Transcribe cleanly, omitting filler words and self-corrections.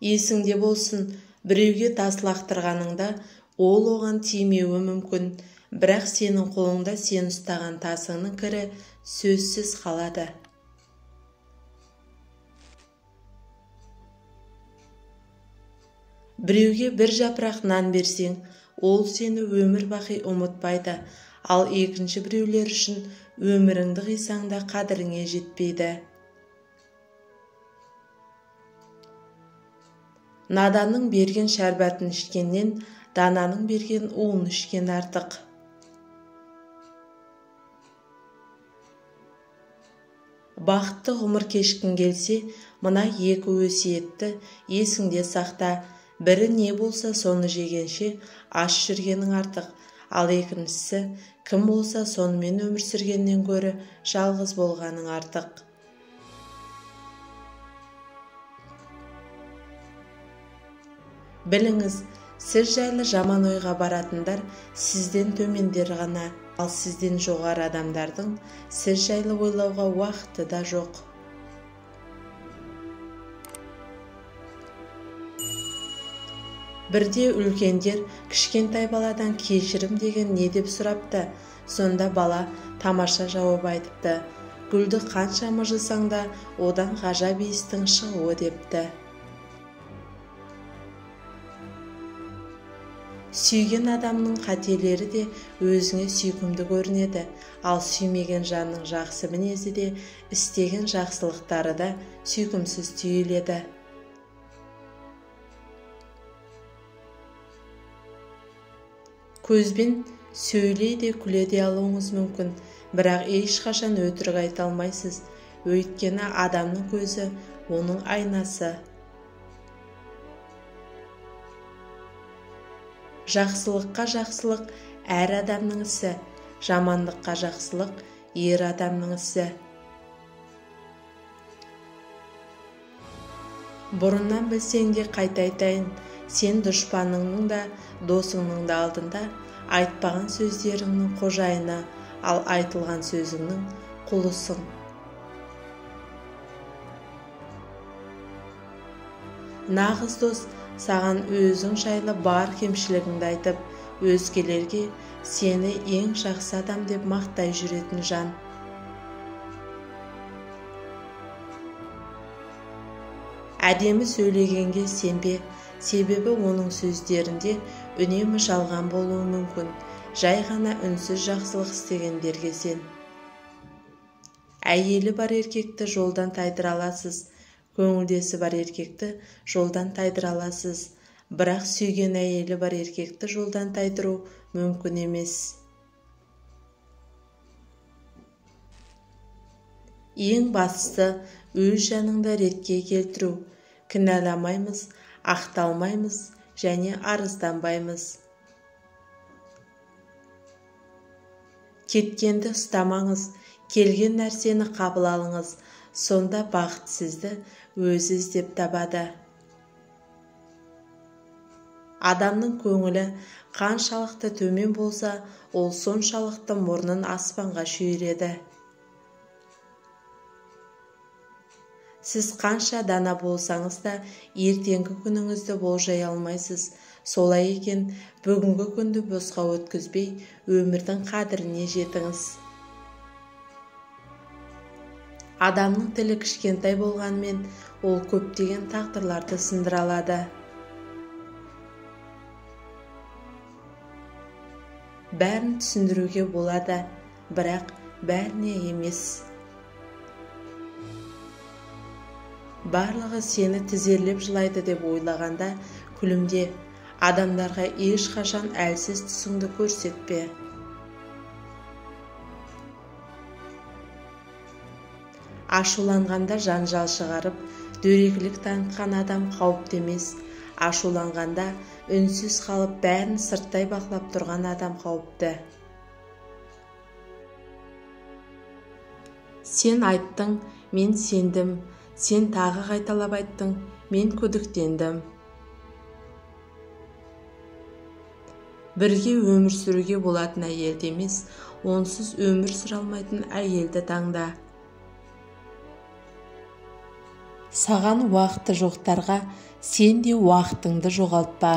Есіңде болсын, біреуге тас лақтырғаныңда ол оған тимеуі мүмкін, бірақ сенің қолыңда сен ұстаған тасыңның кірі сөзсіз қалады. Біреуге бір жапырақ нан берсең, ол сені өмір бақи ұмытпайды, ал екінші біреулер үшін өміріңді қисаң да қадіріңе жетпейді. Наданның берген шәрбәтін ішкеннен, дананың берген уын ішкен артық. Бақытты ғұмыр кешкің келсе, мына екі өсиетті есіңде сақта. Бірі не болса соны жегенше аш жүргенің артық, ал екіншісі кім болса сонымен өмір сүргеннен гөрі жалғыз болғаның артық. Біліңіз, сіз жайлы жаман ойға баратындар сізден төмендер ғана, ал сізден жоғары адамдардың сіз жайлы ойлауға уақыты да жоқ. Бірде үлкендер кішкентай баладан кешірім деген не деп сұрапты. Сонда бала тамаша жауап айтыпты. Гүлді қанша мыжысаң да одан ғажап иістің шығуы депті. Сүйген адамның қателері де өзіңе сүйкімді көрінеді, ал сүймеген жанның жақсы мінезі де, істеген жақсылықтары да сүйкімсіз түйіледі. Көзбен сөйлей де күле де алуыңыз мүмкін, бірақ ешқашан өтірік айта алмайсыз, өйткені адамның көзі оның айнасы. Жақсылыққа жақсылық әр адамның ісі, жамандыққа жақсылық ер адамның ісі. Бұрыннан білсең де қайта айтайын, сен дұшпаныңның да, досыңның да алдында айтпаған сөздеріңнің қожайыны, ал айтылған сөзіңнің құлысың. Нағыз дос саған өзің жайлы бар кемшілігіңді айтып, өзгелерге сені ең жақсы адам деп мақтай жүретін жан. Әдемі сөйлегенге сенбе, себебі оның сөздерінде үнемі жалған болуы мүмкін. Жай ғана үнсіз жақсылық істегендерге сен. Әйелі бар еркекті жолдан тайдыра аласыз, көңілдесі бар еркекті жолдан тайдыра аласыз, бірақ сүйген әйелі бар еркекті жолдан тайдыру мүмкін емес. Ең бастысы өз жаныңды ретке келтіру. Кінәламаймыз, ақталмаймыз және арызданбаймыз. Кеткенді ұстамаңыз, келген нәрсені қабыл алыңыз, сонда бақыт сізді өзі іздеп табады. Адамның көңілі қаншалықты төмен болса, ол соншалықты мұрнын аспанға шүйіреді. Сіз қанша дана болсаңыз да, ертеңгі күніңізді болжай алмайсыз. Солай екен, бүгінгі күнді босқа өткізбей, өмірдің қадіріне жетіңіз. Адамның тілі кішкентай болғанымен, ол көптеген тағдырларды сындыра алады. Бәрін түсіндіруге болады, бірақ бәріне емес. Барлығы сені тізерлеп жылайды деп ойлағанда күлімде, адамдарға ешқашан әлсіз түсіңді көрсетпе. Ашуланғанда жанжал шығарып, дөрекілік танытқан адам қауіпті емес. Ашуланғанда үнсіз қалып, бәрін сырттай бақылап тұрған адам қауіпті. Сен айттың, мен сендім. Сен тағы қайталап айттың, мен күдіктендім. Бірге өмір сүруге болатын әйелді емес, онсыз өмір сүре алмайтын әйелді таңда. Саған уақыты жоқтарға сен де уақытыңды жоғалтпа.